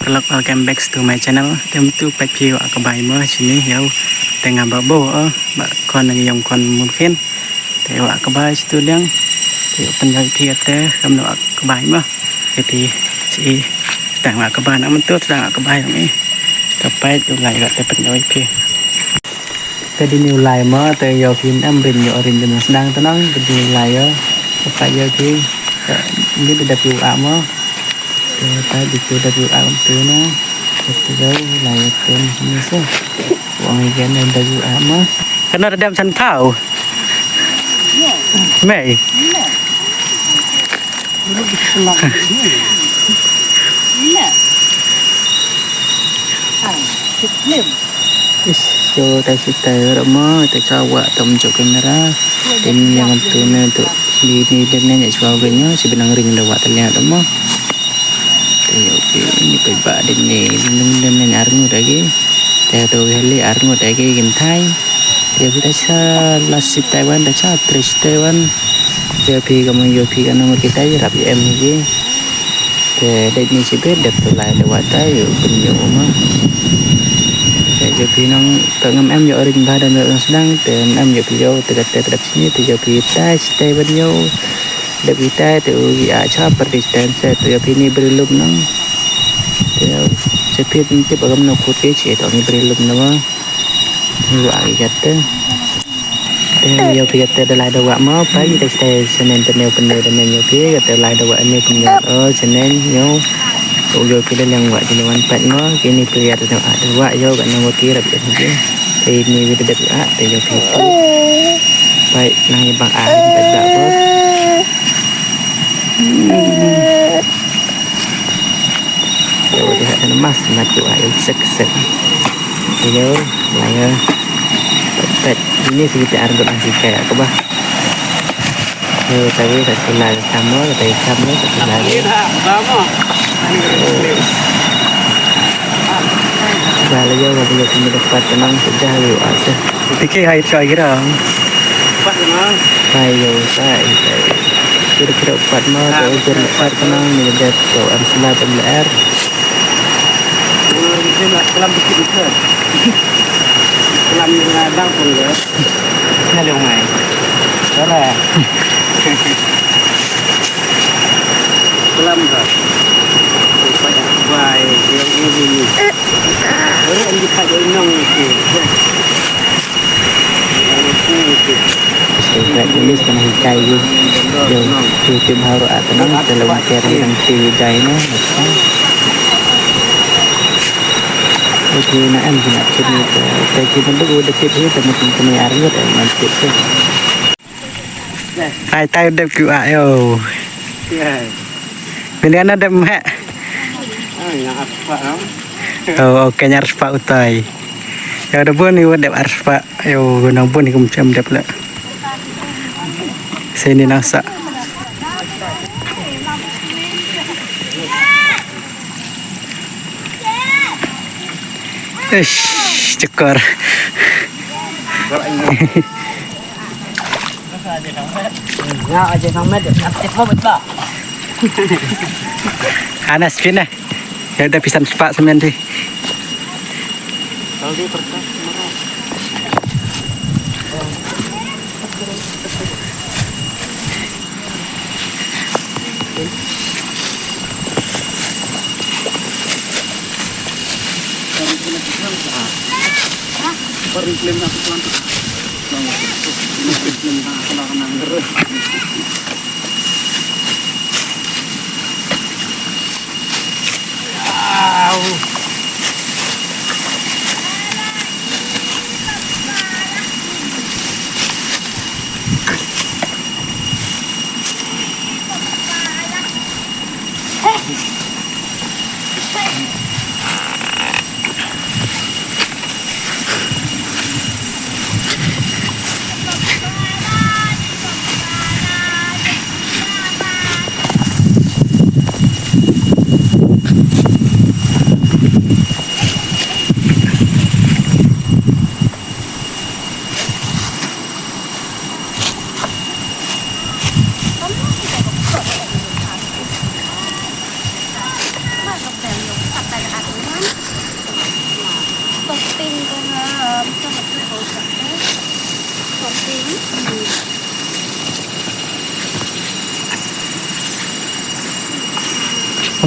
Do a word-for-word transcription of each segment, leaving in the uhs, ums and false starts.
Vlog, welcome back to my channel. Te mynta pat phi wah kbai mo shini ïa u. Te nga ba bo, oh, ba khon nang ïong khon mungkin. Te wah kbai shitu liang. Te pynjoi phi te kam wah kbai mo. Te phi shi tang wah kbai nang mynta tang wah kbai nang i. Te pat u lai wah te pynjoi phi. Te dini u lai mo, te ïoh phi em ring ïoh ring dini sdang te nang, te dini u lai ïoh. Te pat ïoh phi. Te ni te dap ïoh ah mo. Te pat di tu dap ïoh ah tu na. Te tu ïoh lai ïoh te ni se. Wang ïoh ne dap ïoh ah mo. Kana da dam san pau. Mei. Is, so tai si tai ra mo, te ka wah tam jok kamera. Te ni ïa ngam tu ne tu. Di ni den ne ïa chwa wen ïa, si benang ring da wah te liang da mo. Te ïoh phi ni peit ba den ne, den ne ar ngut agi. Te to wi hali ar ngut agi kin thai. Te ïoh phi ta cha last shift Taiwan, ta cha three shift Taiwan. Te ïoh phi ka mong ïoh phi ka nong ki tai rap ïa em agi. Te dei ni shi bit dep to lai da wah tai ïoh pynïoh ma. Te ïoh phi nong ka ngam em ïoh ring ba da nong sdang te ngam em ïoh phi ïoh te ka te dep sini te ïoh phi tai shi tai ban ïoh. Dep phi tai te u ïa cha per di tai se te ïoh phi ni bri lum nong. Te ïoh se phi tip agam no khut ke chi to ni bri lum nong. Ni wa ai gat te. Te ïoh phi te da lai da wah mo, pa ïoh te te senen te neu pyneu da men ïoh phi te lai da wah ne pyneu. Oh, senen ïoh. Ïoh phi da leng wah jini wan pat mo, kini phi ïa da wah ïoh ka nang wah ki rap ïoh phi. Te ni wi da dep ah, te ïoh phi. Pai nang ïa bang ah, ïoh phi da bos. Ïoh dei ha mas mat ïoh ai sek sek. Ïoh lai ïoh. Pet ini sigi te ar got ang sikai aku bah. Ïoh tawi tak sila sama, tawi sama tak sila. Ba la ïoh ba la ïoh kini dapat tenang sejah ïoh asa. Tiki hai choi girang. Pat ma. Hai ïoh sai sai. Kira-kira pat ma, tawi kira pat tenang ni dep to am sila tem leer. Kelam dikit dikit. Kelam ngadang pun ke. Nah, dia mai. Ora. Kelam ke. Banyak bai, dia ini. Ora, anjing tak ada inang ke. Singkat tulis kena hikai je. Yo, tu tim haru atau nang dalam kiri dan kiri dai no. Oke, na em kena kiri ke. Kita tu udah kiri sama kena arngut eh, mantap tu. Hai tai dep ku a yo. Bini ana dep meh. Oh, okay, nyar spa utai. Ya udah bun ni dep ar spa. Ayo, nang bun kum chem dep le. Sini nang sa. Ish, cekor. Ya, aja nang med, aktif banget, Pak. Anas pin eh. Ya udah pisan sepak semen deh. Kalau dia kertas,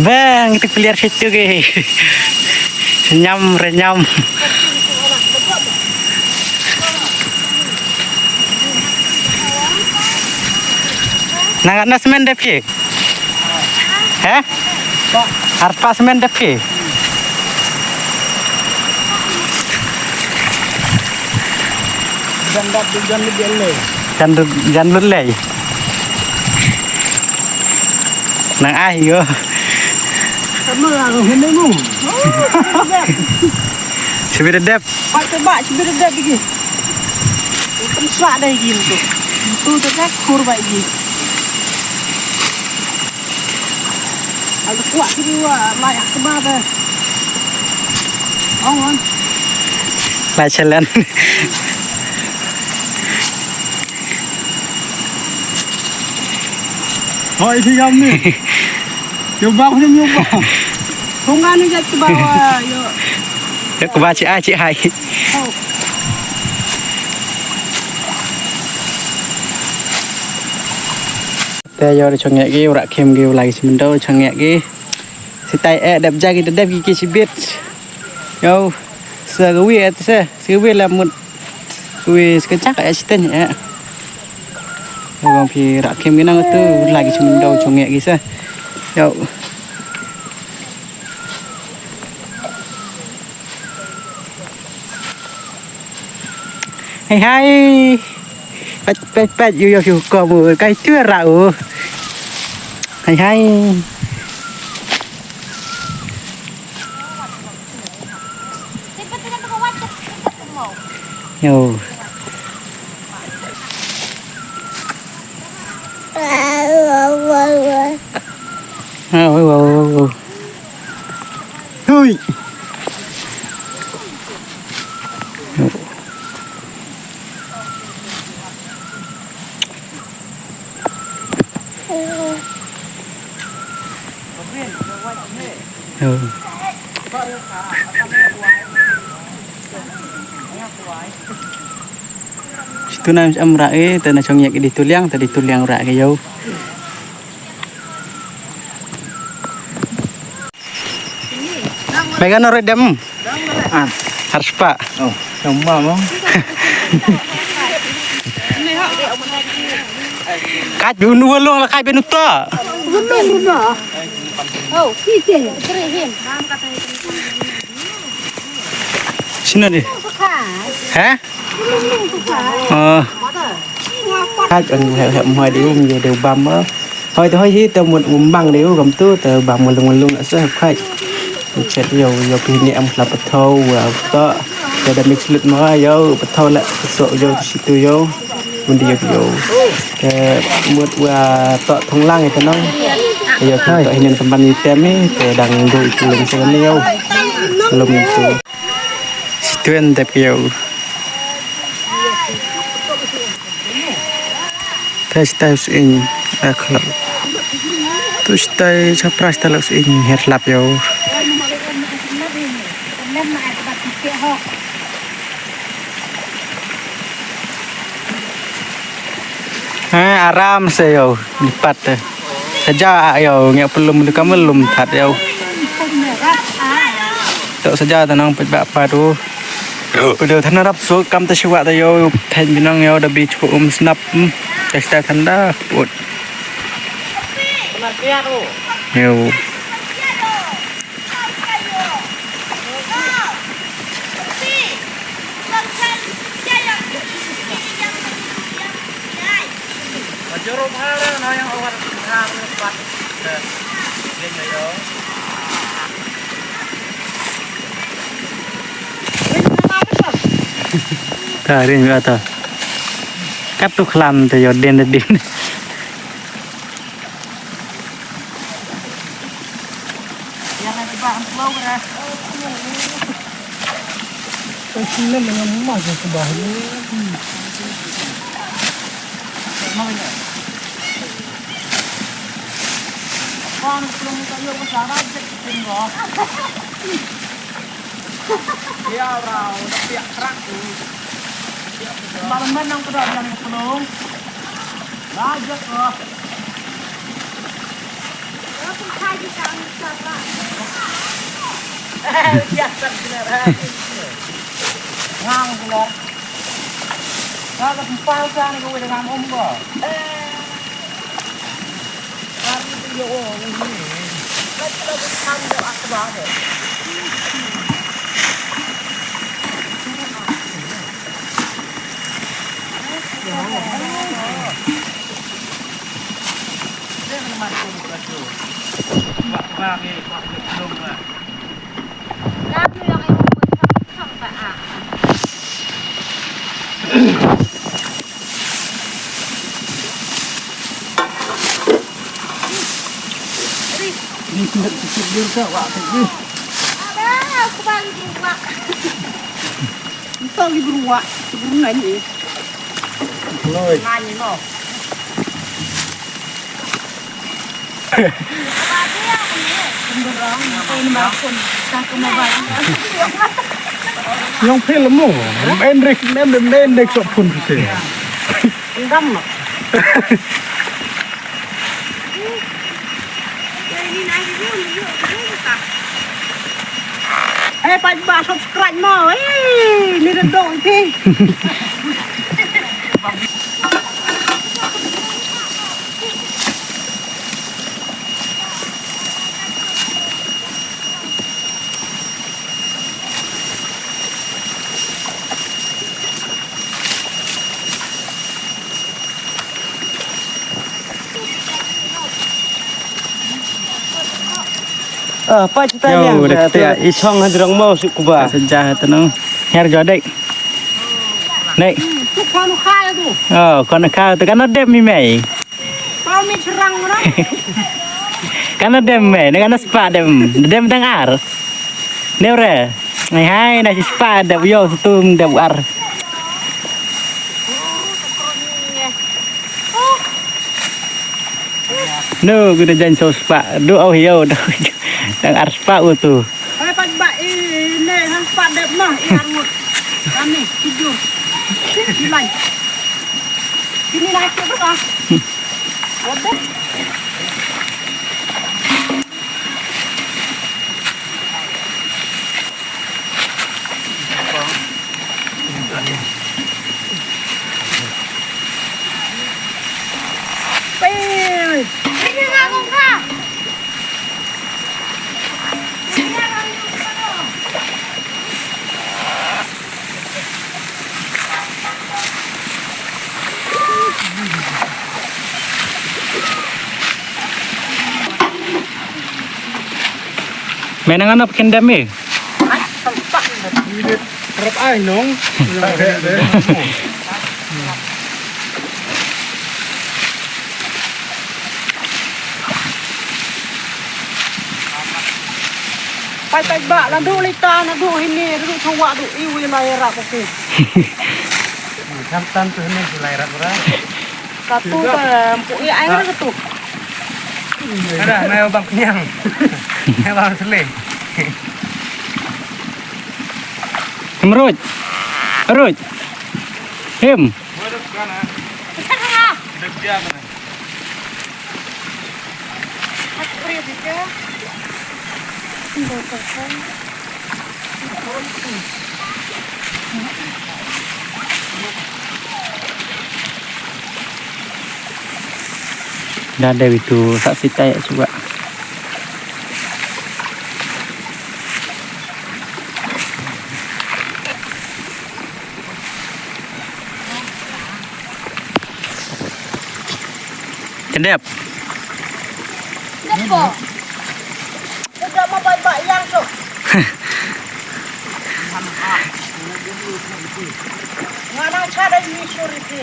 Bang, kita keluar situ ke. Senyum, renyum. Nang na semen dep ki? He? Arpa semen dep ki? Jan dap, jan lut lei. Jan lut, jan lut lei. Nang ai yo. Sama lah, hene mu. Sibit dep. Pat te ba, sibit dep bigi. Kan sa dai gi tu. Tu te ka kur ba gi. Ada kuat sini wa, layak ke mana? Ong, ong. Lai challenge. Hoi, phi gam ni. Yo bak ni, yo bak. Kong ani jat ke bawah, yo. Yo ke ba chi ai chi hai. Oh. Te yo da chong yak ki, u Rakhim ki, u lai ki chi myndong chong yak ki. Sitai eh dep ja ki, dep ki ki chibit. Yo, sa ka wi eh sa, sa ka wi la mut. Ka wi sa ka chak eh chiten eh. Yo bang phi Rakhim ki nang tu, lai ki chi myndong chong yak ki sa. Yo. Hai hai. Pet pet pet yu yu yu ko mu kai tu ra u. Hai hai. Yo. Ah, wow, wow, wow. Hui. Situ na em ra e, te na chong yak di tuliang, te di tuliang ra ke yo. Megan ore dem. Ah, harus pak. Oh, sama mau. Kat bun walong la kai ben uta. Walong uta. Oh, kita. Sini deh. Hah? Oh. Khaj an hep hep mhoi dei um ye dei bam ma. Hoi te hoi hi te mut um bang dei u kam tu te bam ma lung lung asa hep khaj. Chet yo yo pi ni am khlap pathau wa to. Te da mix lut ma yo pathau la so yo situ yo. Un dei yo yo. Te mut wa to thong lang te nong. Yo to hinen teman item ni te dang do itu lung sa ni yo. Lum itu. Situen dep yo. Te stai us in, eh, khlap. Tu stai chapra stai us in, her lap yo. Ha, aram se yo, lipat te. Saja yo, ngi pelum de kam lum that yo. Tok saja tanang pet bak pa tu. Pede than rap so kam te siwa te yo, then binang yo, da bi chu um snap. Te sta than da, put. Yo. Ka ring ata. Kat tu khlam te yo den den. Ya, bro, tapi ya kerak tu. Malam menang kedok dalam pelung. Lajak lah. Biasa benar. Ngang benar. Kalau kempal sana kau dengan umba. Ni sendok sikit dia ka wak sikit ni. Abang, aku bagi dua. Entah lagi beruak, beruak ni. Loi. Mani mo. Yang film mo. Mendek, mendek, mendek sok pun bisa. Enggam. Eh, pat ba subscribe mo. Eh, ni dah dong ti. Ah, pa cerita ni. Yo, dah kata i chong hajrong mau suk kuba. Sejah tu nang. Her jodek. Nek. Tu kanu kaya tu. Oh, kanu kaya tu kan ada mi mai. Pau mi cherang orang. Kan ada mai, ni kan ada sepak dem. Dem tang ar. Ni ora. Hai hai, na sepak dem yo, tu dem ar. No, guna jan so spa. Do au hiau do. Dang ar spa u tu. Hai pat ba i ne han spa dep mah i angut. Kami tujuh. Nilai. Sini naik ke bawah. Waduh. Menang anak kendam eh. Ai, sempak. Rep ai nong. Pai pai ba la du lita na du hini du chawa du iwi lai rap oke. Samtan tu hini lai rap ora. Katu ka pu i ai katu. Ada mai bang kenyang. Mai bang sele. Him ruj. Ruj. Him. Da dei itu saksi tai cuba. Kedep. Kedep ko. Kedep ma bai ba yang tu. Ngana cha da ni suri ti.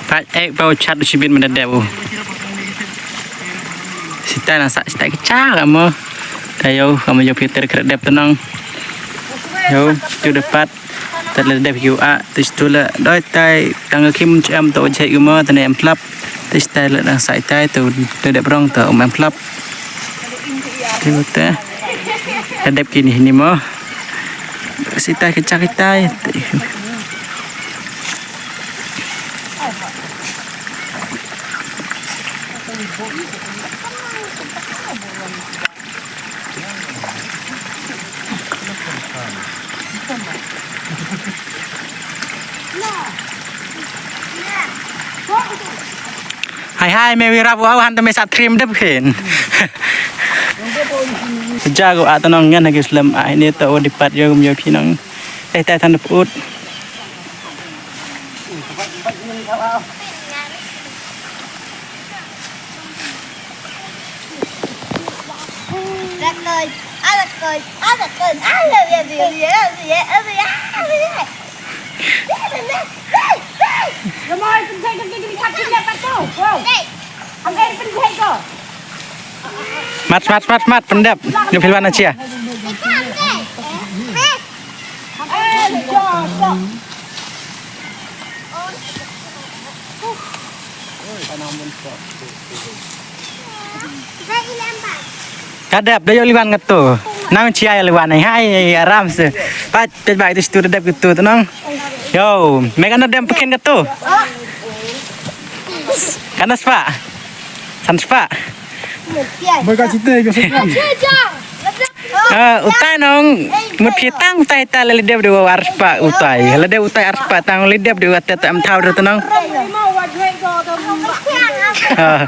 Pat ek pau chat u shibit mada dep u. Sita na sa sita kicha ka mo. Tayo ka mo yo Peter kredep tenang. Yo, tu depat. Tad la dep yu a, tu stu la doi tai tang kim chem to che yu mo tane em tlap. Tu stai la dang sai tai tu tu dep rong to em tlap. Tu te. La dep kini ni mo. Sita kicha kitai. Hai hai me wira bu au han te me sa trim dep khin. Ja ko at nong ngan ha ki slem ai ne to di pat yo kum yo phi nong. Eh tai tan dep ut. Mat, mat, mat, mat, pyndep. Ngi phi wan na chia. Ka dep da ïoh liwan kato. Nang chia ïoh liwan ai hai aram se. Pat pet bai tu stu dep kato tu nong. Yo, me kan dep pekin kato. Kan spa. San spa. Bai ka cite ka spa. Eh, utai nong, mut phi tang utai ta lele dep de wa arpa utai. Lele dep utai arpa tang lele dep de wa teta am thau de tenong. Ah.